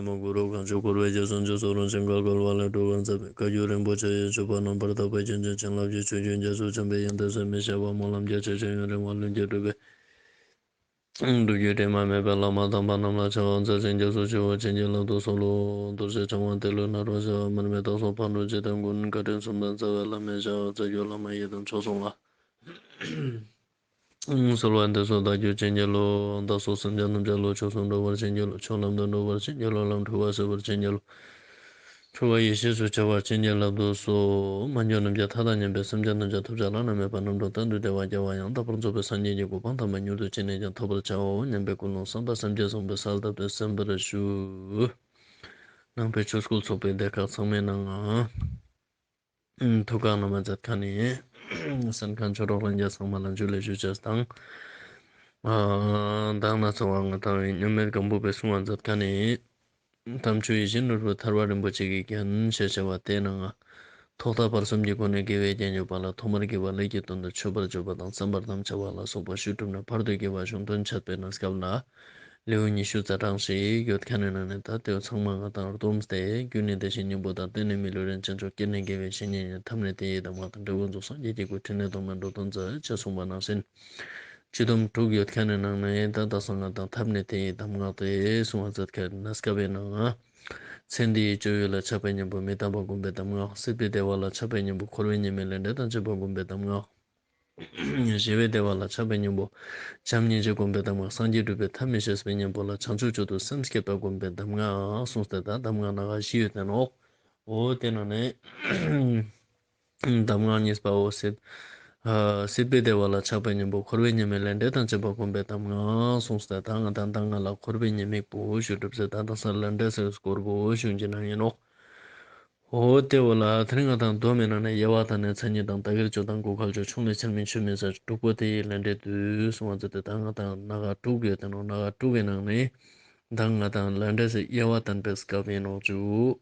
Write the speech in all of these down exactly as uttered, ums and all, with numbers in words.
མ་གུ་རུ་གང་བྱོའི་འཁོར་བའི་རྒྱ་མཚོ་མཇུག་སོགས་རང་བཞིན་བཀའ་བསྒོ་བ་ལས་སྒྲོལ་བར་མཛད་པའི་བཀའ་བརྒྱུད་རིན་པོ་ཆེ་ཡི་སྤྱོད་པ་རྣམ་པར་དག་པའི་རྒྱུན་ཅན་བྱིན་རླབས་ཀྱི་ཆུ་རྒྱུན་རྒྱ་མཚོ་འཇམ་པའི་དབྱངས་ལྡན་སེམས་དཔའི་ཞབས་པད་སྨོན་ལམ་རྒྱ་ཆེ་ཞིང་ཡུན་རིང་བ་ལྷུན་གྱིས་གྲུབ་པའི་སྒྲུབ་བརྒྱུད་དྲི་མ་མེད་པའི་བླ་མ་དམ་པ་རྣམས་ལ་ཕྱག་འཚལ་ཞིང་སྐྱབས་སུ་མཆིའོ། བྱིན་གྱིས་བརླབ་ཏུ་གསོལ་ལོ། རྡོ་རྗེ་འཆང་དབང་ཏེ་ལོ་ནཱ་རོ་ཞབས་པད་མར་མེ་སྟག་གསོམ་ཕག་གྲུ་འཇིག་རྟེན་མགོན་བཀའ་དྲིན་གསུམ་ལྡན་རྩ་བའི་བླ་མའི་ཞབས་པད་རྩ་བརྒྱུད་བླ་མ་ཡི་དམ་མཆོག་གསུམ་ལ། གསོལ་བ་འདེབས་སོ། བདག་རྒྱུད་བྱིན་གྱིས་རློབས། བདག་སོགས་སེམས་ཅན་ཐམས་ཅད་བློ་ཆོས་སུ་འགྲོ་བར་བྱིན་གྱིས་རློབས། ཆོས་ལམ་དུ་འགྲོ་བར་བྱིན་གྱིས་རློབས། ལམ་འཁྲུལ་བ་སེལ་བར་བྱིན་གྱིས་རློབས། འཁྲུལ་བ་ཡེ་ཤེས་སུ་འཆར་བར་བྱིན་གྱིས་བརླབ་ཏུ་གསོལ། མ་གྱུར་ནམ་མཁའི་མཐའ་དང་མཉམ་པའི་སེམས་ཅན་ཐམས་ཅད་ཐོབ་བྱ་བླ་ན་མེད་པ་རྣམ་གྲོལ་གཏན་དུ་བདེ་བ་སྐྱེ་བ་ཡང་དག་པར་རྫོགས་པའི་སངས་རྒྱས་ཀྱི་གོ་འཕང་དམ་པ་མྱུར་དུ་ཅི་ནས་ཀྱང་ཐོབ་པར་བྱའོ་སྙམ་པའི་ཀུན་སློང་བསམ་པ་སེམས་བསྐྱེད་བཟང་པོའི་གསལ་བཏབ་སྟེ་གསན་པར་ཞུ། ནང་པའི་ཆོས་སྐུལ་ཚོགས་པའི་སྡེ་ཁག་ཚང་མའི་ནང་ང་ཐུགས་ཁག་ནང་མ་མཛད་མཁན་ནི་གསན་མཁན་ཆོས་གྲོགས་ལྷན་རྒྱས་ཚང་མ་ལ་ཇུ་ལེ་ཞུ་ཅེས་དང་། ཨ་མདང་ན་ཚོགས་པ་ང་དང་མཉམ་མེད་སྒམ་པོ་པའི་གསུང་བ་མཛད་མཁན་ནི་དམ་ཆོས་ཡིད་བཞིན་ནོར་བུ་ཐར་པ་རིན་པོ་ཆེ་གི་རྒྱན་ཞེས་བྱ་བ་དེའི་ནང་ང་ཐོག་མཐའ་བར་གསུམ་གྱི་སྒོ་ནས་དགེ་བའི་རྒྱན་ཡོད་པ་ལ་ཐོག་མར་དགེ་བ་ཀླད་ཀྱི་དོན་དུ་མཆོད་པར་བརྗོད་པ་དང་བསམ་པ་དང་བྱ་བ་ལ་སོགས་པ་ཞུ་གྲུབ་ནས་བར་དུ་དགེ་བ་གཞུང་དོན་འཆད་པའི་གནས་སྐབས་ལ། ལེའུ་ཉི་ཤུ་རྩ་གྲངས་ཤིག་ཡོད་མཁན་ནི་ནང་ནས་ད་དེ་ཚང་མ་ང་དང་བསྡོམས་ཏེ་རྒྱུ་ནི་བདེ་གཤེགས་སྙིང་པོ་དང་། རྟེན་ནི་མི་ལུས་རིན་ཆེན་མཆོག་རྐྱེན་ནི་དགེ་བའི་བཤེས་གཉེན་ཡིན། ཐབས་ནི་དེ་ཡི་གདམས་ངག་དང་། འབྲས་བུ་རྫོགས་སངས་རྒྱས་ཀྱི་སྐུ། ཕྲིན་ལས་རྟོག་མེད་འགྲོ་དོན་མཛད། ཅེས་གསུངས་པ་ནང་བཞིན། སྤྱི་སྡོམ་དྲུག་ཡོད་མཁན་ནི་ནང་ནས་ད་ད་སང་ང་དང་ཐབས་ནི་དེ་ཡི་གདམས་ངག་དེ་གསུང་བ་མཛད་མཁན་གནས་སྐབས་པའི་ནང་ང་། ཚེ་འདིའི་སྤྱོད་ཡུལ་ལ་ཆགས་པའི་གཉེན་པོ་མི་རྟག་པ་སྒོམ་པའི་གདམས་ངག་སྲིད་པའི་བདེ་བ་ལ་ཆགས་པའི་གཉེན་པོ་འཁོར་བའི་ཉེས་དམིགས་ལས་འབྲས་དང་བཅས་པ་སྒོམ་པའི་གདམས་ངག་ཞི་བའི་བདེ་བ་ལ་ཆགས་པའི་གཉེན་པོ་བྱམས་སྙིང་རྗེ་སྒོམ་པའི་གདམས་ངག་སངས་རྒྱས་སྒྲུབ་པའི་ཐབས་མི་ཤེས་པའི་གཉེན་པོ་ལ་བྱང་ཆུབ་མཆོག་ཏུ་སེམས་བསྐྱེད་པ་སྒོམ་པའི་གདམས་ངག་གསུངས་ཏེ་ད་གདམས་ངག་སྣ་ཁ་བཞི་ཡོད་དེ་ནོག་འོ་དེ་ནང་ནས་གདམས་ངག་གཉིས་པའོ་སྲིད། ཨ་སྲིད་པའི་བདེ་བ་ལ་ཆགས་པའི་གཉེན་པོ་འཁོར་བའི་ཉེས་དམིགས་ལས་འབྲས་དང་བཅས་པ་སྒོམ་པའི་གདམས་ངག་གསུངས་ཏེ་ད་ང་དང་ད་ང་ལ་འཁོར་བའི་ཉེས་དམིགས་པོ་ཞུ་གྲུབ་ཟེར། ད་ད་སང་ལས་འབྲས་སི་སྐོར་པོ་ཞུ་ཅེས་ནང་ཡིན་ནོག་འོ་དེ་བོ་ལ་དེ་རིང་ང་དང་མདོ་མའི་ནང་ནས་དབྱེ་བ་དང་ནི་མཚན་ཉིད་དང་། བདག་གིར་སྤྱོད་དང་གོ་ཁ་སྤྱོད། ཕྱོགས་ནི་ཆར་མིན་ཆུ་མིན་ཟེར། དྲུག་པོ་དེ་ཡི་ལས་འབྲས་བསྡུས་གསུང་བ་མཛད་དེ་ད་ང་དང་སྣ་ཁ་དྲུག་ཡོད་དེ་ནོག་སྣ་ཁ་དྲུག་གི་ནང་ནས་ད་ང་དང་ལས་འབྲས་སི་དབྱེ་བ་བསྟན་པའི་སྐབས་ཡིན་ནོག་ཞུ།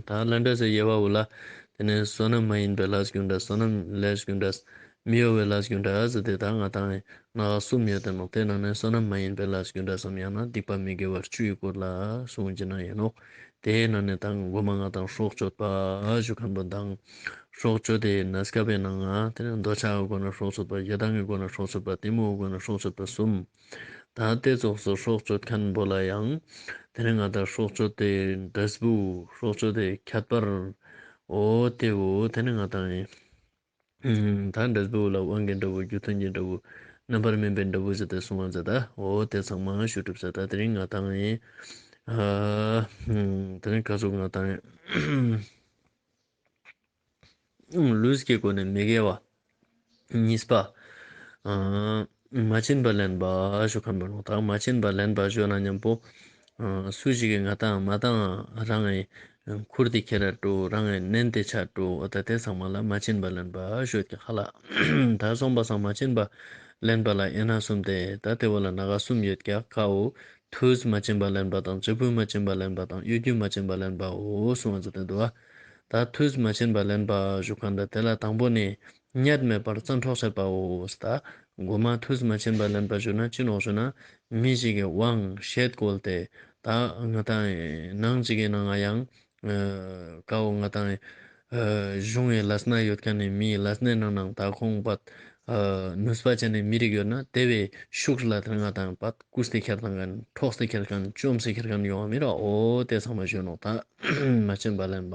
ད་ལས་འབྲས་སི་དབྱེ་བ་བོ་ལ་དེ་ནས་བསོད་ནམས་མ་ཡིན་པའི་ལས་རྒྱུ་འབྲས། བསོད་ནམས་ལས་རྒྱུ་འབྲས། མི་གཡོ་བའི་ལས་རྒྱུ་འབྲས་ཟེར་ཏེ་ད་ང་དང་སྣ་ཁ་གསུམ་ཡོད་དེ་ནོག་དེ་ནང་ནས་བསོད་ནམས་མ་ཡིན་པའི་ལས་རྒྱུ་འབྲས་སམ་ཡང་ན་སྡིག་པ་མི་དགེ་བ་བཅུ་ཡི་སྐོར་ལ་གསུང་ཅེས་ནང་ཡིན་ནོག་དེའི་ནང་ནས་ད་མགོ་མ་ང་དང་སྲོག་གཅོད་པ་ཞུ་མཁན་པོ་དང་། སྲོག་གཅོད་དེ་གནས་སྐབས་པའི་ནང་ང་དེ་ནས་འདོད་ཆགས་སི་སྒོ་ནས་སྲོག་གཅོད་པ། ཞེ་སྡང་གི་སྒོ་ནས་སྲོག་གཅོད་པ། གཏི་མུག་གི་སྒོ་ནས་སྲོག་གཅོད་པ་གསུམ། ད་དེ་ཙོགས་སི་སྲོག་གཅོད་མཁན་པོ་ལ་ཡང་དེ་ནས་ང་དང་སྲོག་གཅོད་དེ་འབྲས་བུ། སྲོག་གཅོད་དེ་ཁྱད་པར། འོ་དེ་བོ་དེ་ནས་ང་དང་ཡིན། ད་འབྲས་བུ་ལ་དབང་གི་འབྲས་བུ། རྒྱུ་མཐུན་གྱི་འབྲས་བུ། རྣམ་པར་སྨིན་པའི་འབྲས་བུ་ཟེར་ཏེ་གསུང་བ་མཛད་ད། འོ་དེ་ཚང་མ་ཞུ་གྲུབ་ཟེར། ད་དེ་རིང་ང་དང་ཡིན། ཨ་དེ་རིང་ཁ་སོ་ང་དང་ཡིན། ལུས་ཀྱི་སྒོ་ནས་མི་དགེ་བ་གཉིས་པ། ཨ་མ་བྱིན་པ་ལེན་པ་ཞུ་མཁན་པོ་ནོག་ད་མ་བྱིན་པ་ལེན་པ་ཞུ་ན་མཉམ་པོ། ཨ་སུ་ཞིག་གིས་ང་དང་མ་བཏང་རང་ངི་ཁུར་ཏེ་ཁྱེར་ར་འགྲོ། རང་ངི་ནན་ཏེ་ཆ་འགྲོ། འོ་ད་དེ་ཚང་མ་ལ་མ་བྱིན་པ་ལེན་པ་ཞུ་ཡོད་ཀྱག་ཧ་ལ། ད་སོང་པ་སང་མ་བྱིན་པ་ལེན་པ་ལ་དབྱེ་ན་གསུམ་སྟེ། ད་དེ་བོ་ལ་སྣ་ཁ་གསུམ་ཡོད་ཀྱག་ཁའོ། དུས་མ་བྱིན་པ་ལེན་པ་དང་། འབྲས་བུ་མ་བྱིན་པ་ལེན་པ་དང་། གཡོ་སྒྱུ་མ་བྱིན་པ་ལེན་པའོ་གསུང་བ་མཛད་དེ་འདུག་ད་དུས་མ་བྱིན་པ་ལེན་པ་ཞུ་མཁན་ད་དེ་ལ་དང་པོ་ནི་གཉེར་མེད་པར་བཙན་འཕྲོག་བྱེད་པའོ། ད་མགོ་མ་དུས་མ་བྱིན་པ་ལེན་པ་ཞུ་ན་ཅི་ནོག་ཞུ་ན། མི་ཞིག་གི་དབང་ཤེད་བཀོལ་ཏེ། ད་ང་དང་ནང་ཅིག་གི་ནང་ང་ཡང་ཨ་ཀའོ་ང་དང་ཨ་གཞུང་གི་ལས་སྣ་ཡོད་མཁན་ནི་མིའི་ལས་སྣའི་ནང་ནང་ད་ཁོང་པད་ཨ་ནུས་པ་ཅན་ནི་མི་རིགས་ཡོད་ན་དེ་བོའི་ཤུགས་ལ་ད་ང་དང་པད་བཀུག་སྟེ་ཁྱེར་བཏང་མཁན། འཕྲོག་སྟེ་ཁྱེར་མཁན། བཅོམ་སྟེ་ཁྱེར་མཁན་ཡོང་བ་མི་ར། འོ་དེ་ཚང་མ་ཞུ་ནོག་ད་མ་བྱིན་པ་ལེན་པ།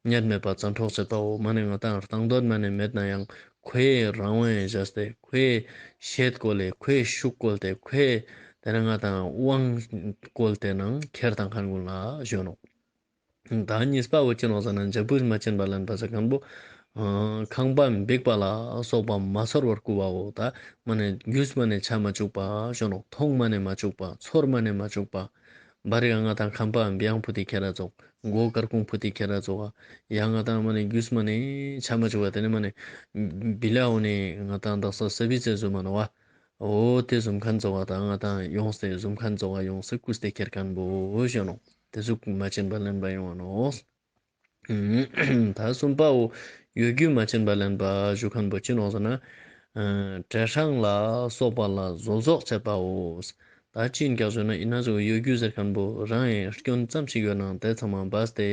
གཉེར་མེད་པར་བཙན་འཕྲོག་བྱེད་པའོ། མ་ནེ་ང་དང་བཏང་འདོད་མ་ནེ་མེད་ན་ཡང་ཁོའི་རང་དབང་བཞག་སྟེ་ཁོའི་ཤེད་བཀོལ་ཏེ་ཁོའི་ཤུགས་བཀོལ་ཏེ་ཁོའི་དེ་ནས་ང་དང་དབང་བཀོལ་ཏེ་ནང་ཁྱེར་བཏང་མཁན་ཀུན་ལ་ཞུ་ནོག་ད་གཉིས་པ་བོ་ཅི་ནོག་ཟེར་ན་འབྲས་བུ་མ་བྱིན་པ་ལེན་པ་ཟེར་མཁན་པོ། ཨ་ཁང་པ་འབིགས་པ་ལ་སོགས་པ་མ་ཚོར་བར་བཀུར་བའོ། ད་མ་ནེ་རྒྱུས་མ་ནེ་ཆ་མ་བཅུག་པ་ཞུ་ནོག་མཐོང་མ་ནེ་མ་བཅུག་པ། ཚོར་མ་ནེ་མ་བཅུག་པ། བར་ཡང་ང་དང་ཁང་པ་འབིགས་ཡང་ཕུ་ཏེ་ཁྱེར་ར་ཙོགས། མགོ་དཀར་ཁུང་ཕུ་ཏེ་ཁྱེར་ར་ཙོགས། ཡང་ང་དང་མ་ནེ་རྒྱུས་མ་ནེ་ཆ་མ་བཅུག་པ། དེ་ནས་མ་ནེ་བི་ལ་འོ་ནི་ང་དང་དག་ས་ས་བི་ཚེ་བཟུམ་མ་ནོག་པ། འོ་དེ་བཟུམ་མཁན་ཙོགས་ད་ང་དང་ཡོངས་ཏེ་བཟུམ་མཁན་ཙོགས་ཡོངས་ཏེ་བཀུག་སྟེ་ཁྱེར་མཁན་པོ་ཞུ་ནོག་དེ་ཟུག་མ་བྱིན་པ་ལེན་པ་ཡོང་བ་ནོག་ད་གསུམ་པའོ། གཡོ་སྒྱུ་མ་བྱིན་པ་ལེན་པ་ཞུ་མཁན་པོ་ཅི་ནོག་ཟེར་ན། ཨ་བྲེ་སྲང་ལ་སོགས་པ་ལ་བཟོ་ཟོག་བྱེད་པའོ། ད་ཅི་ཡིན་ཀྱག་ཞུ་ན་ཨི་ན་ཟུག་གི་གཡོ་སྒྱུ་ཟེར་མཁན་པོ་རང་ཡང་སྐྱོན་ཙམ་ཞིག་ཡོད་ནའང་དེ་ཚང་མ་སྦས་ཏེ་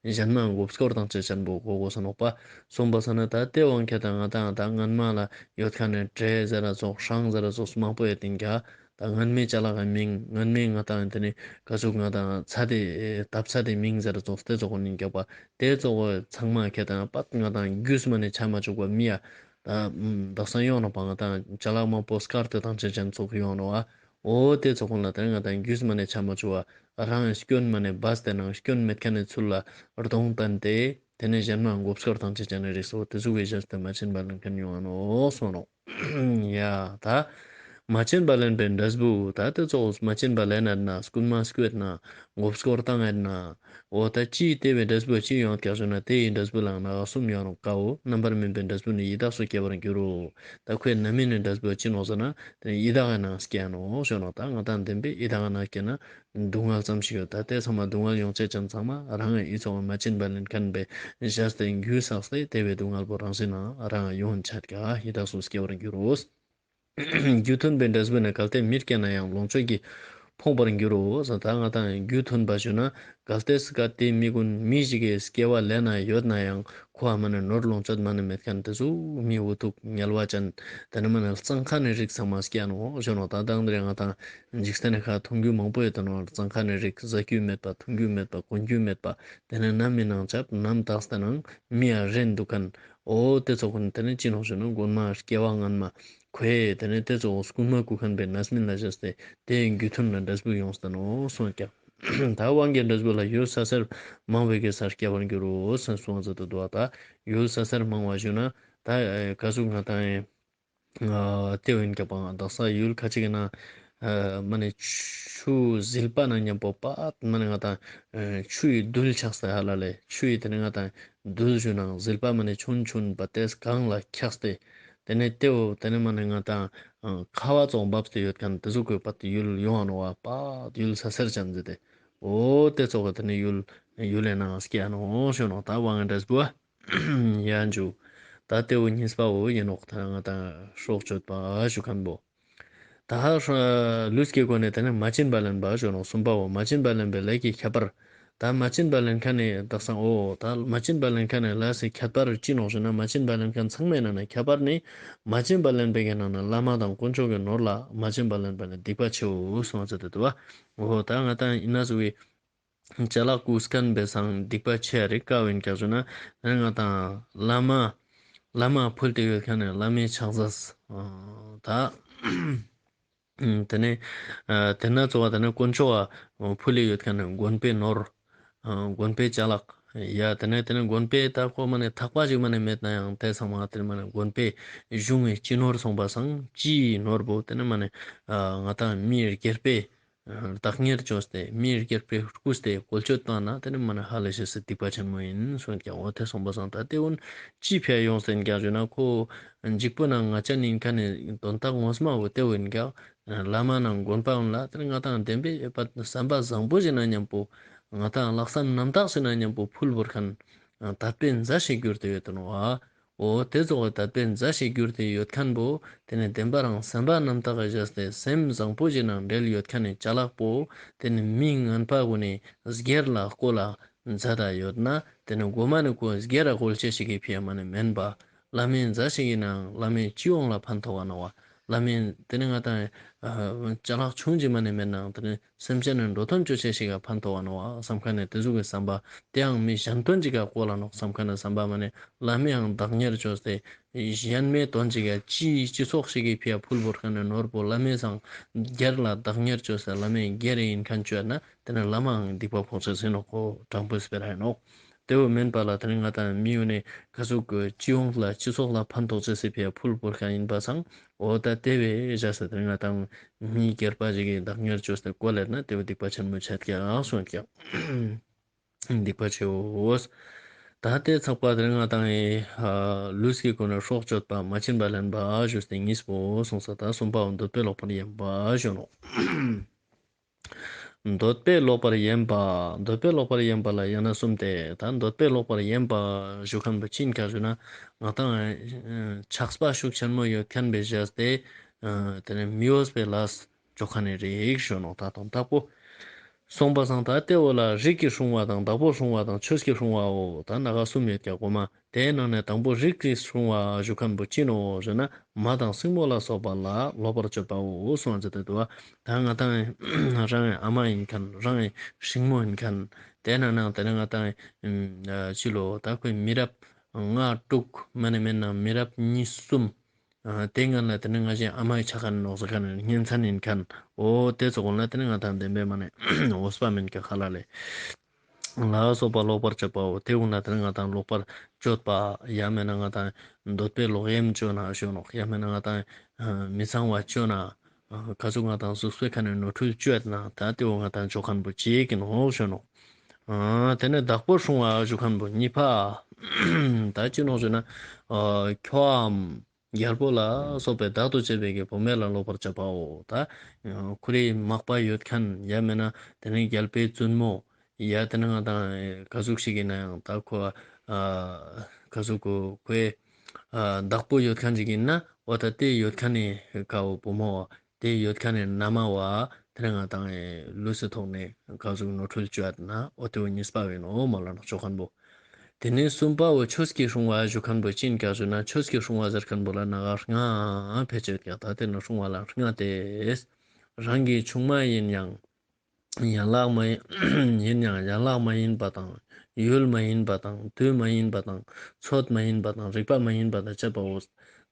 གཞན་མ་མགོ་སྐོར་བཏང་ཅེས་ཅན་པོ་གོ་གོས་ས་ནོག་པ། སོང་པ་ས་ན་ད་དེ་དབང་གིས་ད་ང་དང་ད་སྔན་མ་ལ་ཡོད་མཁན་ནི་གྲས་ཟེར་ར་ཙོགས་སྲང་ཟེར་ར་ཙོགས་མང་པོ་ཡོད་དེ་ཀྱག་ད་སྔན་མའི་ཅ་ལག་གི་མིང་སྔན་མའི་ང་དང་དེ་ནི་ག་ཟུག་ང་དང་ཚ་དེ་ཐབ་ཚ་དེ་མིང་ཟེར་ར་ཙོགས་དེ་ཙོགས་ཡིན་ཀྱག་པ། དེ་ཙོགས་ཚང་མ་ཁྱེད་དང་པད་ང་དང་རྒྱུས་མ་ནི་ཆ་མ་བཅུག་པ་མི་ཡ། ད་དག་ས་ཡོང་ནོག་པ། ང་དང་ཅ་ལག་མང་པོ་སྐར་དེ་དང་ཅན་ཅན་ཙོགས་ཡོང་ནོག་ཨ། འོ་དེ་ཙོགས་ལ་དེ་ང་དང་རྒྱུས་མ་ནི་ཆ་མ་བཅུག་པ་རང་སྐྱོན་མ་ནི་སྦས་ཏེ་ནང་སྐྱོན་མེད་མཁན་ནི་ཚུལ་ལ་གདོང་བསྟན་ཏེ་དེ་ནས་གཞན་མ་མགོ་སྐོར་དང་ཅན་ཅན་ནི་རིགས་སོ་དེ་ཟུག་གི་གཞན་དེ་མ་བྱིན་པ་ལེན་མཁན་ཡོང་ནོག་སོང་ནོག་ཡ་ད། མ་བྱིན་པ་ལེན་པའི་འབྲས་བུ་ད་དེ་ཙོགས་མ་བྱིན་པ་ལེན་ཡོད་ན་རྐུན་མ་རྐུས་ཡོད་ན་མགོ་སྐོར་བཏང་ཡོད་ན། འོ་ད་ཅི་དེ་བའི་འབྲས་བུ་ཅི་ཡོང་ཀྱག་ཞུ་ན་དེ་ཡི་འབྲས་བུ་ལའང་ན་ག་གསུམ་ཡོང་ནོག་ཀ་འོ། རྣམ་པར་སྨིན་པའི་འབྲས་བུ་ནི་ཡི་དྭགས་སུ་སྐྱེ་བར་འགྱུར་རོ། ད་ཁོའི་རྣམ་སྨིན་ནི་འབྲས་བུ་ཅི་ནོག་ཟེར་ན་དེ་ཡི་དྭགས་ནང་སྐྱེ་ནོག་ཞུ་ནོག་ད་ང་དང་ལྡན་པའི་ཡི་དྭགས་ནང་སྐྱེ་ན་སྡུག་བསྔལ་ཙམ་ཞིག་ཡོད། ད་དེ་ཚང་མ་སྡུག་བསྔལ་ཡོང་ཅེས་ཅན་ཚང་མ་རང་ཡི་ཚོགས་མ་བྱིན་པ་ལེན་མཁན་པའི་ཞལ་ཏེ་རྒྱུས་བསགས་ཏེ་དེ་བའི་སྡུག་བསྔལ་པོ་རང་སེམས་ནང་རང་ཡོང་ཆ་ཀྱག་ཡི་དྭགས་སུ་སྐྱེ་བར་འགྱུར་རོ། རྒྱུ་མཐུན་པའི་འབྲས་བུ་ནི་གལ་ཏེ་མིར་སྐྱེས་ན་ཡང་ལོངས་སྤྱོད་ཀྱིས་ཕོངས་པར་འགྱུར་རོ། ད་ང་དང་རྒྱུ་མཐུན་པ་ཞུ་ན་གལ་ཏེ་སི་ཀ་དེ་མི་ཀུན་མི་ཞིག་གི་སྐྱེ་བ་ལེན་ན་ཡོད་ན་ཡང་ཁོ་ཨ་མ་ནི་ནོར་ལོངས་སྤྱོད་མ་ནི་མེད་མཁན་དེ་ཟུག་མི་འུ་ཐུག་ངལ་བ་ཅན་དེ་ནི་མ་ནི་གཙང་ཁ་ནི་རིགས་ཚང་མ་སྐྱེ་ནོག་ཞུ་ནོག་ད་དང་དེ་རིང་ང་དང་འཇིག་རྟེན་ནི་ཁ་མཐོང་རྒྱུ་མང་པོ་ཡོད་དེ་ནོག་གཙང་ཁ་ནི་རིགས་ཟ་རྒྱུ་མེད་པ་མཐོང་རྒྱུ་མེད་པ་གོན་རྒྱུ་མེད་པ་དེ་ནི་ནམ་མི་ནང་ཆབ་ནམ་དག་སྟེ་ནང་མི་ཡ་རེན་འདུག་མཁན། འོ་དེ་ཚོ་ཀུན་དེ་ནི་ཅི་ནོག་ཞུ་ན་རྐུན་མ་སྐྱེ་བ་སྔན་མ་ཁོའི་དེ་ནི་དེ་ཚོ་རྐུན་མ་རྐུ་མཁན་པའི་རྣམ་སྨིན་ལ་བཞག་སྟེ་དེ་རྒྱུ་མཐུན་ལ་འབྲས་བུ་ཡོངས་ཏེ་ནོག་སོང་ཀྱག་ད་དབང་གི་འབྲས་བུ་ལ་ཡུལ་ས་སེར་མང་བའི་གི་སར་སྐྱེ་བར་འགྱུར་རོ་ཟེར་གསུངས་ཏེ་འདུག་ད་ཡུལ་ས་སེར་མང་བ་ཞུ་ན་ད་ག་ཟུག་ང་དང་ཨ་དེ་བོ་ཡིན་ཀྱག་པ། དག་ས་ཡུལ་ཁ་ཅིག་གི་ནང་ཨ་མ་ནི་ཆུ་ཟིལ་པ་ནང་མཉམ་པོ་པད་མ་ནི་ང་དང་ཨ་ཆུ་ཡི་རྡུལ་ཆགས་ཏེ་ཧ་ལ་ལེ་ཆུ་ཡི་དེ་ནི་ང་དང་རྡུལ་ཞུ་ནང་ཟིལ་པ་མ་ནི་ཆུན་ཆུན་པ་དེ་གང་ལ་འཁྱགས་ཏེ་དེ་ནི་དེ་བོ་དེ་ནི་མ་ནི་ང་དང་ཨ་ཁ་བ་ཙོགས་འབབ་སྟེ་ཡོད་མཁན་དེ་ཟུག་གི་པད་ཡུལ་ཡོང་ང་ནོག་པ། པད་ཡུལ་ས་སེར་ཅན་ཟེར་ཏེ་འོ་དེ་ཙོགས་གི་དེ་ནི་ཡུལ་ཡུལ་ལས་ནང་སྐྱེ་ནོག་ཞུ་ནོག་ད་དབང་གི་འབྲས་བུ་ཡ་འཇུ། ད་དེ་བོ་གཉིས་པ་བོ་ཡིན་ནོག་ད་ང་དང་སྲོག་གཅོད་པ་ཞུ་མཁན་བོ། ད་ལུས་ཀྱི་སྒོ་ནས་དེ་ནི་མ་བྱིན་པ་ལེན་པ་ཞུ་ནོག་གསུམ་པ་བོ་མ་བྱིན་པ་ལེན་པའི་ལས་ཀྱི་ཁྱད་པར། ད་མ་བྱིན་པ་ལེན་མཁན་ནི་དག་ས་འོ་ད་མ་བྱིན་པ་ལེན་མཁན་ནི་ལས་སི་ཁྱད་པར་ཅི་ནོག་ཞུ་ན་མ་བྱིན་པ་ལེན་མཁན་ཚང་མའི་ནང་ནས་ཁྱད་པར་ནི་མ་བྱིན་པ་ལེན་པའི་གི་ནང་ན་བླ་མ་དང་དཀོན་མཆོག་གི་ནོར་ལ་མ་བྱིན་པ་ལེན་པ་ནི་སྡིག་པ་ཆེའོ་གསུངས་ཏེ་འདུག་པ། འོ་ད་ང་དང་ཡིན་ན་ཟུག་གི་ཅ་ལག་རྐུ་མཁན་པའི་སང་སྡིག་པ་ཆེ་རིགས་ཀ་བོ་ཡིན་ཀྱག་ཞུ་ན་ང་དང་བླ་མ་བླ་མ་ཕུལ་ཏེ་ཡོད་མཁན་ནི་བླ་མའི་ཕྱག་རྫས་ད་དེ་ནས་དེ་ན་གཙོ་བོ་དེ་ནི་དཀོན་མཆོག་ཕུལ་ཏེ་ཡོད་མཁན་ནི་དགོན་པའི་ནོར་དགོན་པའི་ཅ་ལག་ཡ་དེ་ནས་དེ་ནས་དགོན་པའི་ད་ཁོ་མ་ནི་ཐག་པ་ཞིག་མ་ནི་མེད་ན་ཡང་དེ་ཚང་མ་དེ་ནི་མ་ནི་དགོན་པའི་གཞུང་གི་སྤྱི་ནོར་སོང་པ་སང་སྤྱིའི་ནོར་བོ་དེ་ནི་མ་ནི་ང་དང་མི་སྒེར་པའི་བདག་གཉེར་བཅོས་ཏེ་མི་སྒེར་པས་རྐུས་ཏེ་བཀོལ་སྤྱོད་བཏང་ན་དེ་ནི་མ་ནི་ཧ་ལས་ཤེས་སི་སྡིག་པ་ཆེན་མོ་ཡིན་གསུངས་ཀྱག་འོ་དེ་སོང་པ་སང་ད་དེ་འོན་ཅི་ཕི་ཡ་ཡོངས་ཏེ་ཡིན་ཀྱག་ཞུ་ན་ཁོ་འཇིགས་པོ་ནང་ང་ཅན་ཡིན་མཁན་ནི་དོན་དག་ངོ་མ་བོ་དེ་བོ་ཡིན་ཀྱག་བླ་མ་ནང་དགོན་པ་འོན་ལ་དེ་ནི་ང་དང་བདེན་པའི་བསམ་པ་བཟང་པོ་ཞིག་ན་མཉམ་པོ་ང་དང་ལྷག་བསམ་རྣམ་དག་ཞིག་ན་མཉམ་པོ་ཕུལ་བོར་མཁན་དད་པའི་མཛའ་ཞིག་གྱུར་ཏེ་ཡོད་དོ་ནོ་ཨ། འོ་དེ་ཙོགས་དད་པའི་མཛའ་ཞིག་གྱུར་ཏེ་ཡོད་མཁན་བོ་དེ་ནི་བདེན་པ་རང་སེམས་པ་རྣམ་དག་གི་བཞག་སྟེ་སེམས་བཟང་པོ་ཞིག་ནང་འབྲེལ་ཡོད་མཁན་ནི་ཅ་ལག་པོ་དེ་ནི་མི་ངན་པ་གུན་ནི་སྒེར་ལ་བཀོལ་ལ་མཛད་ད་ཡོད་ན་དེ་ནི་མགོ་མ་ནི་ཁོ་སྒེར་ལ་བཀོལ་ཅེས་ཞིག་གི་ཕི་ཡ་མ་ནི་མེན་པ། བླ་མའི་མཛའ་ཞིག་ཡིན་ནའང་བླ་མའི་སྤྱི་ཡོངས་ལ་ཕན་ཐོགས་པ་ནོ་བ། བླ་མའི་དེ་ནི་ང་དང་ཅ་ལག་ཆུང་ཅིག་མ་ནི་མེད་ནའང་དེ་ནི་སེམས་ཅན་ནི་འགྲོ་དོན་ཅོ་ཅེས་ཤིག་ག་ཕན་ཐོགས་པ་ནོ་བསམ་མཁན་ནི་དེ་ཟུག་གི་བསམ་པ་དེའང་མི་གཞན་དོན་ཅིག་ག་བཀོལ་ལ་ནོག་བསམ་མཁན་ནི་བསམ་པ་མ་ནི་བླ་མའང་བདག་གཉེར་བཅོས་ཏེ་གཞན་མའི་དོན་ཅིག་ག་སྤྱིའི་སྤྱི་ཚོགས་ཤིག་གི་ཕི་ཡ་ཕུལ་བོར་མཁན་ནི་ནོར་བོ་བླ་མའི་སང་སྒེར་ལ་བདག་གཉེར་བཅོས་ཏེ་བླ་མའི་སྒེར་ཡིན་མཁན་བཅོས་ན་དེ་ནི་བླ་མའང་སྡིག་པ་ཕོག་ཅེས་ཡིན་ནོག་ཁོ་དྲང་པོའི་སྤེ་ར་ཡིན་ནོག་དེ་བོ་མེན་པ་ལ་དེ་ནི་ང་དང་མི་ཡོད་ནི་ག་ཟུག་གི་སྤྱི་ཡོངས་ལ་སྤྱི་ཚོགས་ལ་ཕན་ཐོགས་ཅེས་སི་ཕི་ཡ་ཕུལ་བོར་མཁན་ཡིན་པ་སང་འོ་ད་དེ་བས་བཞག་ས་དེ་ནི་ང་དང་མི་སྒེར་པ་ཞིག་གི་བདག་གཉེར་བཅོས་ཏེ་བཀོལ་ལེར་ན་དེ་བོ་སྡིག་པ་ཆེན་མོ་ཆད་ཀྱག་གསུངས་ཀྱག་སྡིག་པ་ཆེའོ། ད་དེ་ཚགས་པ་དེ་ནི་ང་དང་ཨེ་ལུས་ཀྱི་སྒོ་ནས་སྲོག་གཅོད་པ་མ་བྱིན་པ་ལེན་པ་ཞུས་ཏེ་གཉིས་པོ་གསུངས་ས། ད་གསུམ་པའང་འདོད་པས་ལོག་པར་གཡེམ་པ་ཞུ་ནོག་འདོད་པས་ལོག་པར་གཡེམ་པ། འདོད་པས་ལོག་པར་གཡེམ་པ་ལ་ཡང་ན་གསུམ་སྟེ། ད་འདོད་པས་ལོག་པར་གཡེམ་པ་ཞུ་མཁན་པོ་ཅི་ཡིན་ཀྱག་ཞུ་ན་ང་དང་ཆགས་པ་ཤུགས་ཆེན་མོ་ཡོད་མཁན་པའི་བཞག་སྟེ་དེ་ནི་མི་འོས་པའི་ལས་ ཅོ་ཁན་ནི་རིགས་ཞུ་ནོག། ད་དོན་དག་པོ་སོང་པ་སང་ད་ཏེ་བོ་ལ་རིགས་ཀྱི་སྲུང་བ་དང་བདག་པོ་སྲུང་བ་དང་ཆོས་ཀྱི་སྲུང་བའོ། ད་ན་ག་གསུམ་ཡོད་ཀྱག་གོ་མ། ཏེའི་ནང་ནེ་དང་པོ་རིགས་ཀྱི་སྲུང་བ་ཞུ་ཁན་བོ་ཅི་ནོག་ཟེར་ན་མ་དང་སྲིང་མོ་ལ་སོགས་པ་ལ་ལོག་པར་སྤྱོད་པའོ་གསུངས་ཏེ་འདུག་པ། ད་ང་དང་རང་ཨ་མ་ཨིན་ཁན་རང་སྲིང་མོ་ཨིན་ཁན་ཏེ་ནང་ནེ་ཏེ་ནེ་ང་དང་ཨ་ཅི་ལོ་ད་ཁོའི་མི་རབས་ལྔ་དྲུག་མ་ནེ་མེད་ན་མི་རབས་གཉིས་གསུམ། ཨ་ཏེ་སྔན་ལ་ཏེ་ནེ་ང་ཞའི་ཨ་མའི་ཆ་ཁན་ནོག་ཟེར་ཁན་ནི་གཉེན་ཚན་ཨིན་ཁན་འོ་ཏེ་ཙོགས་ལ་ཏེ་ནེ་ང་དང་བདེན་པའི་མ་ནེ་འོས་པ་མེན་ཀྱག་ཁ་ལ་ལེ། ལ་སོགས་པ་ལོག་པར་སྤྱོད་པའོ། ཏེ་གུན་ལ་ཏེ་ནེ་ང་དང་ལོག་པར་སྤྱོད་པ་ཡང་མེན་ན་ང་དང་འདོད་པའི་ལོག་གཡེམ་ཅོ་ན་ཞུ་ནོག། ཡང་མེན་ན་ང་དང་མི་ཚང་བ་ཅོ་ན་ཨ་ག་ཟུག་ང་དང་གཟུགས་པོའི་ཁ་ནེ་ནོར་འཁྲུལ་ཅོ་ཡོད་ན་ད་ཏེ་བོ་ང་དང་ཅོ་ཁན་བོ་ཅིག་ཨིན་ནོག་ཞུ་ནོག། ཨ་ཏེ་ནེ་བདག་པོ་སྲུང་བ་ཞུ་ཁན་བོ་གཉིས་པ། ད་ཅི་ནོག་ཞུ་ན་ཨ་ཁྱོའམ་རྒྱལ་པོ་ལ་སོགས་པའི་བདག་ཏུ་བྱས་པའི་གི་བུད་མེད་ལ་ལོག་པར་སྤྱོད་པའོ། ད་ཁོ་རའི་མག་པ་ཡོད་ཁན་ཡང་མེན་ན་ཏེ་ནེ་རྒྱལ་པོའི་བཙུན་མོ་ཡང་ཏེ་ནེ་ང་དང་ག་ཟུག་ཞིག་ཨིན་ནའང་ད་ཁོ་ཨ་ག་ཟུག་ཁོ་ཁོའི་ཨ་བདག་པོ་ཡོད་ཁན་ཞིག་ཨིན་ན་འོ་ད་ཏེ་ཡོད་ཁན་ནི་ཀ་བོ་བུ་མོ་ཏེ་ཡོད་ཁན་ནི་ན་མ་བོ་ཏེ་ནེ་ང་དང་ལུས་སི་ཐོག་ནེ་ག་ཟུག་ནོར་འཁྲུལ་ཅོ་ཡོད་ན་འོ་ཏེ་བོ་གཉིས་པ་ཨིན་ནོག་མ་ལ་ནོག་ཅོ་ཁན་བོ། ཏེ་ནེ་གསུམ་པ་བོ་ཆོས་ཀྱི་སྲུང་བ་ཞུ་ཁན་བོ་ཅི་ཨིན་ཀྱག་ཞུ་ན་ཆོས་ཀྱི་སྲུང་བ་ཟེར་ཁན་བོ་ལ་ན་ག་ལྔ་ཕེ་ཅེ་ཡོད་ཀྱག། ད་ཏེ་ནེ་སྲུང་བ་ལ་ལྔ་སྟེ། རང་གི་ཆུང་མ་ཨིན་ཡང་ཡན་ལག་མ་ཡིན་ཡང་ཡན་ལག་མ་ཡིན་པ་དང་ཡུལ་མ་ཡིན་པ་དང་དུས་མ་ཡིན་པ་དང་ཚོད་མ་ཡིན་པ་དང་རིག་པ་མ་ཡིན་པ་དང་བཅས་པའོ།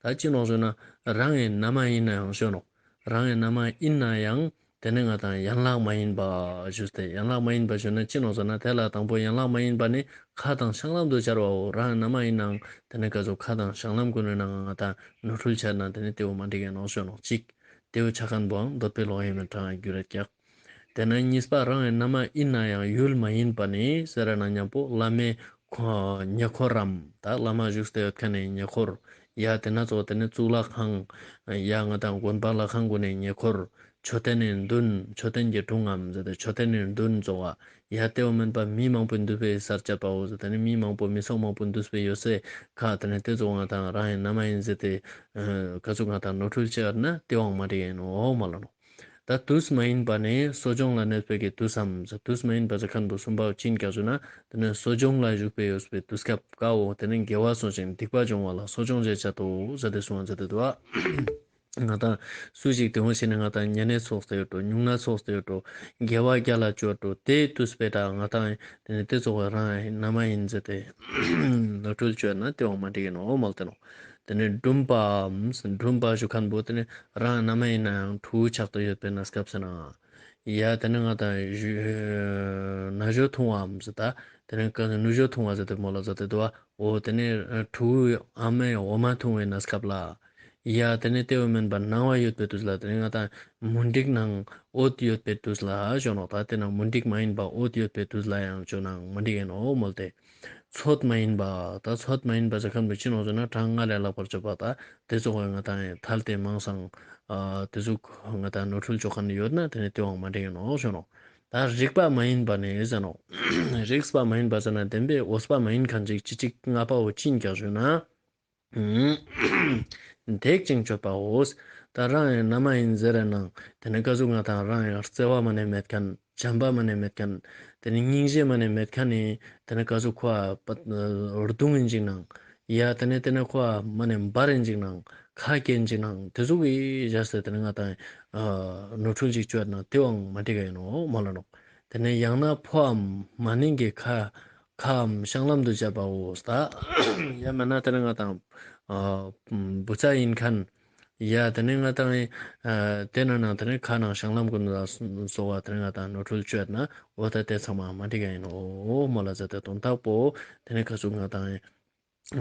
ད་ཅི་ནོག་ཞུ་ན་རང་ངི་ན་མ་ཨིན་ན་ཡང་ཞུ་ནོག། རང་ངི་ན་མ་ཨིན་ན་ཡང་ཏེ་ནེ་ང་དང་ཡན་ལག་མ་ཡིན་པ་ཞུས་ཏེ་ཡན་ལག་མ་ཡིན་པ་ཞུ་ན་ཅི་ནོག་ཟེར་ན་ཏེ་ལ་དང་པོ་ཡན་ལག་མ་ཡིན་པ་ནི་ཁ་དང་བཤང་ལམ་དུ་སྦྱར་བའོ། རང་ངི་ན་མ་ཨིན་ནའང་ཏེ་ནེ་ག་ཟུག་ཁ་དང་བཤང་ལམ་གུན་ནི་ནང་ང་ང་དང་ནོར་འཁྲུལ་ཆ་ན་ཏེ་ནེ་ཏེ་བོ་མ་འགྲིག་ག་ནོག་ཞུ་ནོག་ཅིག། ཏེ་བོ་ཆ་ཁན་བོའང་འདོད་པའི་ལོག་གཡེམ་མི་གྲངས་འགྱུར་རེད་ཀྱག། ཏེ་ནེ་གཉིས་པ་རང་ངི་ན་མ་ཨིན་ན་ཡང་ཡུལ་མ་ཡིན་པ་ནི་ཟེར་ན་ཉམ་པོ་བླ་མའི་ཁོ་ཉེ་འཁོར་རམ་ད་བླ་མ་བཞུགས་ཏེ་ཡོད་ཁན་ནི་ཉེ་འཁོར་ཡ་ཏེ་ན་ཙོགས་ཏེ་ནེ་གཙུག་ལག་ཁང་ཡ་ང་དང་དགོན་པ་ལྷ་ཁང་གུན་ནི་ཉེ་འཁོར་མཆོད་རྟེན་ནི་མདུན་མཆོད་རྟེན་གྱི་དྲུང་ངམ་ཟེར་ཏེ་མཆོད་རྟེན་ནི་མདུན་ཙོགས་ཡ་ཏེ་བོ་མེན་པ་མི་མང་པོ་འདུས་པའི་སར་བཅད་པའོ་ཟེར་ཏེ་ནི་མི་མང་པོ་མི་ཚང་མང་པོ་འདུས་པའི་ཡོད་སའི་ཁ་ཏེ་ནེ་ཏེ་ཙོགས་ང་དང་རང་ངི་ན་མ་ཨིན་ཟེར་ཏེ་ག་ཟུག་ང་དང་ནོར་འཁྲུལ་ཆ་ན་ཏེ་བོའང་མ་འགྲིག་ཨིན་ནོག་མ་ལ་ནོག། ད་དུས་མ་ཡིན་པ་ནི་གསོ་སྦྱོང་ལ་གནས་པའི་གི་དུས་སམ། དུས་མ་ཡིན་པ་ཟེར་ཁན་བོ་གསུམ་པ་ཅི་ཨིན་ཀྱག་ཞུ་ན་ཏེ་ནེ་གསོ་སྦྱོང་ལ་བཞུགས་པའི་ཡོད་པའི་དུས་སྐབས་ཀ་བོ་ཏེ་ནེ་དགེ་བ་གསོ་ཞིང་སྡིག་པ་སྦྱོང་བ་ལ་གསོ་སྦྱོང་ཞེས་བྱ་སྟེ་ཟེར་ཏེ་གསུངས་ཏེ་འདུག་པ། ང་དང་སུ་ཞིག་ཏེ་བོ་ཞིག་ནེ་ང་དང་ཉེ་གནས་ཚོགས་ཏེ་ཡོད་འགྲོ་ཉུང་གནས་ཚོགས་ཏེ་ཡོད་འགྲོ་དགེ་བ་རྒྱ་ལ་ཅོ་འགྲོ་ཏེ་དུས་པའི་ད་ང་དང་ཏེ་ནེ་ཏེ་ཙོགས་རང་ངི་ན་མ་ཨིན་ཟེར་ཏེ་ནོར་འཁྲུལ་ཅོ་ན་ཏེ་བོ་མ་འགྲིག་ག་ནོག་མ་ལ་ཏེ་ནོག། ཏེ་ནེ་སྦྲུམ་པའམ་སྦྲུམ་པ་ཞུ་ཁན་བོ་ཏེ་ནེ་རང་ན་མ་ཨིན་ནའང་ཕྲུ་གུ་ཆགས་ཏེ་ཡོད་པའི་གནས་སྐབས་སུ་ན་ཡ་ཏེ་ནེ་ང་དང་ན་ཞོ་འཐུང་བའམ་ཟེར་ད་ཏེ་ནེ་ནུ་ཞོ་འཐུང་བ་ཟེར་ཏེ་མོལ་ལ་ཟེར་ཏེ་འདུག་པ། འོ་ཏེ་ནེ་ཕྲུ་གུ་ཨ་མའི་འོ་མ་འཐུང་བའི་གནས་སྐབས་ལ་ཡ་ཏེ་ནེ་ཏེ་བོ་མེན་པ་ནང་བ་ཡོད་པའི་དུས་ལ་ཏེ་ནེ་ང་དང་མུན་དིག་ནང་འོད་ཡོད་པའི་དུས་ལ་ཞུ་ནོག། ད་ཏེ་ནེ་མུན་དིག་མ་ཡིན་པ་འོད་ཡོད་པའི་དུས་ལ་ཡང་ཅོ་ནའང་མ་འགྲིག་ག་ནོག་མོལ་ཏེ། ཚོད་མ་ཡིན་པ། ད་ཚོད་མ་ཡིན་པ་ཟེར་ཁན་བོ་ཅི་ནོག་ཟེར་ན་གྲངས་ལྔ་ལས་ལྷག་པར་སྤྱོད་པ། ད་ཏེ་ཙོགས་ང་དང་ཐལ་ཏེ་མང་སང་ཨ་ཏེ་ཟུག་ང་དང་ནོར་འཁྲུལ་ཅོ་ཁན་ཡོད་ན་ཏེ་ནེ་ཏེ་བོའང་མ་འགྲིག་ག་ནོག་ཞུ་ནོག། ད་རིགས་པ་མ་ཡིན་པ་ནི་ཟེར་ནོག། རིགས་པ་མ་ཡིན་པ་ཟེར་ན་བདེན་པའི་འོས་པ་མ་ཡིན་ཁན་ཅིག་ཅི་ཅིག་ལྔ་པ་བོ་ཅི་ཨིན་ཀྱག་ཞུ་ན། འདེགས་ཤིང་སྤྱོད་པའོ། ད་རང་ངི་ན་མ་ཨིན་ཟེར་ན་ཏེ་ནེ་ག་ཟུག་ང་དང་རང་ངི་བརྩེ་བ་མ་ནེ་མེད་ཁན་བྱམས་པ་མ་ནེ་མེད་ཁན། ཏེ་ནེ་སྙིང་རྗེ་མ་ནེ་མེད་ཁན་ནི་ཏེ་ནེ་ག་ཟུག་ཁོ་ཨ་རྡུང་ཨིན་ཅིག་ནང་ཡ་ཏེ་ནེ་ཏེ་ནེ་ཁོ་ཨ་མ་ནེ་འབར་ཨིན་ཅིག་ནང་ཁ་སྐྱེན་ཅིག་ནང་ཏེ་ཟུག་གི་བཞག་སྟེ་ཏེ་ནེ་ང་དང་ནོར་འཁྲུལ་ཅིག་ཅོ་ན་ཏེ་བོའང་མ་འགྲིག་ག་ཨིན་ནོག་མོལ་ལ་ནོག། ཏེ་ནེ་ཡང་ན་ཕོའམ་མ་ནིང་གི་ཁ་ཁའམ་བཤང་ལམ་དུ་བཅད་པའོ། ད་ཡང་མེན་ན་ཏེ་ནེ་ང་དང་ཨ་བུ་ཚ་ཨིན་ཁན་ཡ་ཏེ་ནེ་ང་དང་ཨ་ཏེ་ནེ་ནང་ཏེ་ནེ་ཁ་ནང་བཤང་ལམ་གུན་ལ་སོགས་པ་ཏེ་ནེ་ང་དང་ནོར་འཁྲུལ་ཅོ་ན་འོ་ད་ཏེ་ཚང་མ་མ་འགྲིག་ག་ཨིན་ནོག་མོལ་ལ་ཟེར་ཏེ་དོན་དག་པོ་ཏེ་ནེ་ག་ཟུག་ང་དང་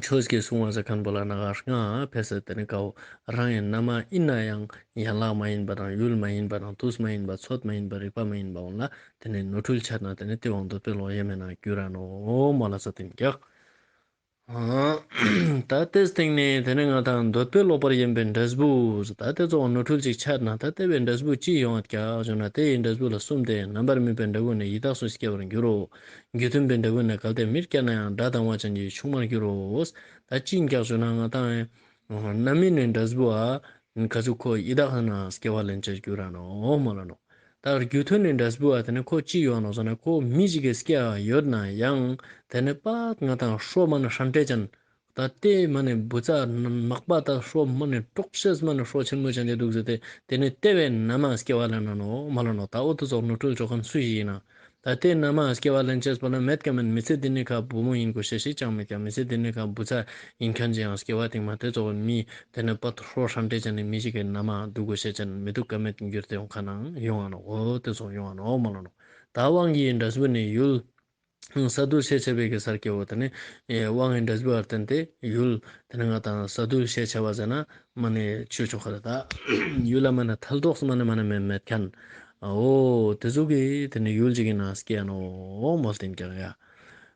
ཆོས་ཀྱི་སྲུང་བ་ཟེར་ཁན་བོ་ལ་ན་ག་ལྔ་ཕེ་སེ་ཏེ་ནེ་ཀ་བོ་རང་ངི་ན་མ་ཨིན་ན་ཡང་ཡན་ལག་མ་ཡིན་པ་དང་ཡུལ་མ་ཡིན་པ་དང་དུས་མ་ཡིན་པ་ཚོད་མ་ཡིན་པ་རིགས་པ་མ་ཡིན་པ་འོ་ལ་ཏེ་ནེ་ནོར་འཁྲུལ་ཆ་ན་ཏེ་ནེ་ཏེ་བོའང་འདོད་པའི་ལོག་གཡེམ་མེ་ནང་འགྱུར་ར་ནོག་མོལ་ལ་ཟེར་ཏེ་ཨིན་ཀྱག། ད་ཏེའི་སྟེང་ནེ་ཏེ་ནེ་ང་དང་འདོད་པའི་ལོག་པར་གཡེམ་པའི་འབྲས་བུ་ད་ཏེ་ཙོགས་ནོར་འཁྲུལ་ཅིག་ཆ་ན་ད་ཏེ་བོའི་འབྲས་བུ་ཅི་ཡོང་ངད་ཀྱག་ཞུ་ན་ཏེ་ཡི་འབྲས་བུ་ལ་གསུམ་སྟེ། རྣམ་པར་སྨིན་པའི་འབྲས་བུ་ནི་ཡི་དྭགས་སུ་སྐྱེ་བར་འགྱུར་རོ། རྒྱུ་མཐུན་པའི་འབྲས་བུ་ནི་གལ་ཏེ་མིར་སྐྱེས་ན་ཡང་། དགྲ་དང་བ་ཅན་གྱི་ཆུང་མར་འགྱུར་རོ། ད་ཅི་ཨིན་ཀྱག་ཞུ་ན་ང་དང་རྣམ་སྨིན་ནི་འབྲས་བུ་ཨ་ ཁ་ཟུག་ཁོ་ཡི་དྭགས་ནང་སྐྱེ་བ་ལེན་ཅེས་འགྱུར་ར་ནོག་མོལ་ལ་ནོག། ད་རྒྱུ་མཐུན་ནི་འབྲས་བུ་བ་དེ་ནི་ཁོ་ཅི་ཡོང་ནོག་ཟེར་ན་ཁོ་མི་ཞིག་གི་སྐྱེ་བ་ཡོད་ན་ཡང་དེ་ནི་པད་ང་དང་ཧྲོ་མ་ནི་ཧྲན་ཏེ་ཅན། ད་དེ་མ་ནི་བུ་ཚ་མག་པ་ད་ཧྲོ་མ་ནི་དཀྲོག་ཤེས་མ་ནི་ཧྲོ་ཆེན་མོ་ཅན་དེ་འདུག་ཟེར་ཏེ་དེ་ནི་དེ་བས་ན་མ་སྐྱེ་བ་ལེན་ན་ནོག་མོལ་ལ་ནོག། ད་འོ་དེ་ཙོགས་ནོར་འཁྲུལ་ཅོ་ཁན་སུ་ཞིག་ཡིན་ན། ད་དེ་ན་མ་སྐྱེ་བ་ལེན་ཅེས་པོ་ལ་མེད་ཀ་མེད་མི་ཚེ་འདི་ནི་ཁ་བུ་མོ་ཡིན་དགོས་ཤེས་ཤིག་ཅང་མེད་ཀ་མི་ཚེ་འདི་ནི་ཁ་བུ་ཚ་ཡིན་ཁན་ཅི་ཡང་སྐྱེ་བ་དེ་མ་དེ་ཙོགས་མི་དེ་ནི་པད་ཧྲོ་ཧྲན་ཏེ་ཅན་ནི་མི་ཞིག་གི་ན་མ་འདུག་དགོས་ཤེས་ཅན་མི་འདུག་ཀ་མེད་འགྱུར་ཏེ་ཡོང་ཁ་ནང་ཡོང་ང་ནོག། འོ་དེ་ཙོགས་ཡོང་ང་ནོག་མོལ་ལ་ནོག། ད་དབང་གི་འབྲས་བུ་ནི་ཡུལ། ས་རྡུལ་ཤས་ཆེ་བའི་གི་སར་སྐྱེ་བོ་དེ་ནི་དབང་གི་འབྲས་བུ་བར་བརྟེན་ཏེ་ཡུལ་དེ་ནི་ང་དང་ས་རྡུལ་ཤས་ཆེ་བ་ཟེར་ན་མ་ནི་ཆོས་ཆོག་ཁ་རེད་ད། ཡུལ་ལ་མ་ནི་ཐལ་ཏོགས་མ་ནི་མ་ནི་མེད་མེད་ཁན། འོ་དེ་ཟུག་གི་དེ་ནི་ཡུལ་ཅིག་གི་ནང་སྐྱེ་ནོག་མོལ་ཏེ་ཡིན་ཀྱང་ཡ།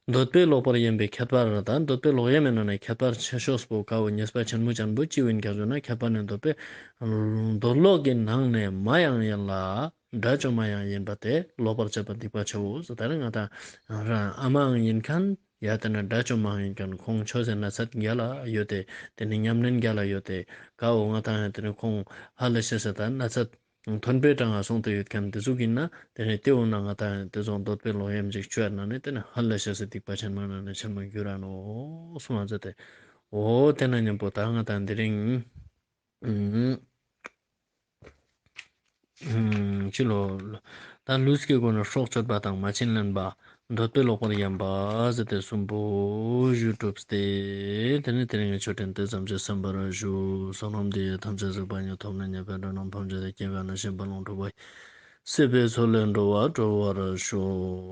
འདོད་པས་ལོག་པར་གཡེམ་པའི་ཁྱད་པར་ར་ད་འདོད་པས་ལོག་གཡེམ་མེད་ན་ནི་ཁྱད་པར་ཆེ་ཤོས་པོ་ཀ་བོ་ཉེས་པ་ཆེན་མོ་ཅན་པོ་ཅི་ཡིན་ཀྱང་ཟེར་ན་ཁྱད་པར་ནི་འདོད་པས་འདོད་ལོག་གི་ནང་ནས་མ་ཡང་ཡིན་ལ། དགྲ་བཅོམ་མ་ཡང་ཡིན་པ་དེ་ལོག་པར་བྱེད་པ་སྡིག་པ་ཆེའོ་ཟེར། ད་རེས་ང་དང་རང་ཨ་མའང་ཡིན་ཁན་ཡ་དེ་ནི་དགྲ་བཅོམ་མའང་ཡིན་ཁན་ཁོང་ཆོས་སེ་ན་ཚད་རྒྱལ་ལ་ཡོད་དེ་དེ་ནི་ཉམས་ལེན་རྒྱལ་ལ་ཡོད་དེ་ཀ་བོ་ང་དང་ཡ་དེ་ནི་ཁོང་ཧ་ལས་ཤེས་ས་ད་ན་ཚད་མཐོན་པོའི་གྲངས་ང་སོང་སྟེ་ཡོད་ཁན་དེ་ཟུག་ཡིན་ན་དེ་ནི་དེ་འོ་ན་ང་དང་ཡ་དེ་ཚོ་འདོད་པའི་ལོག་གཡེམ་ཅིག་ཆོས་ན་ནི་དེ་ནི་ཧ་ལས་ཤེས་སི་སྡིག་པ་ཆེན་མོ་ན་ནི་ཆེན་མོ་འགྱུར་ར་ནོག་གསུངས་ཟེར་ཏེ། འོ་དེ་ན་མཉམ་པོ་ད་ང་དང་དེ་རིང་ཨུམ། ཅི་ལོ། ད་ལུས་ཀྱི་སྒོ་ནས་སྲོག་གཅོད་པ་དང་མ་བྱིན་ལེན་པ། འདོད་པས་ལོག་པར་གཡེམ་པ་ཟེར་ཏེ་གསུམ་པོ་ཞུ་གྲུབ་སྟེ། དེ་ནི་དེ་རིང་གི་ཆོས་འབྲེལ་དེ་ཙམ་གྱིས་ཟིན་པར་ཞུ། བསོད་ནམས་འདི་ཡིས་ཐམས་ཅད་གཟིགས་པ་ཉིད། ཐོབ་ནས་ཉེས་པའི་དགྲ་རྣམས་ཕམ་བྱས་ཏེ། སྐྱེ་རྒ་ན་འཆིའི་རྦ་ཀློང་འཁྲུགས་པ་ཡི། སྲིད་པའི་མཚོ་ལས་འགྲོ་བ་སྒྲོལ་བར་ཤོག།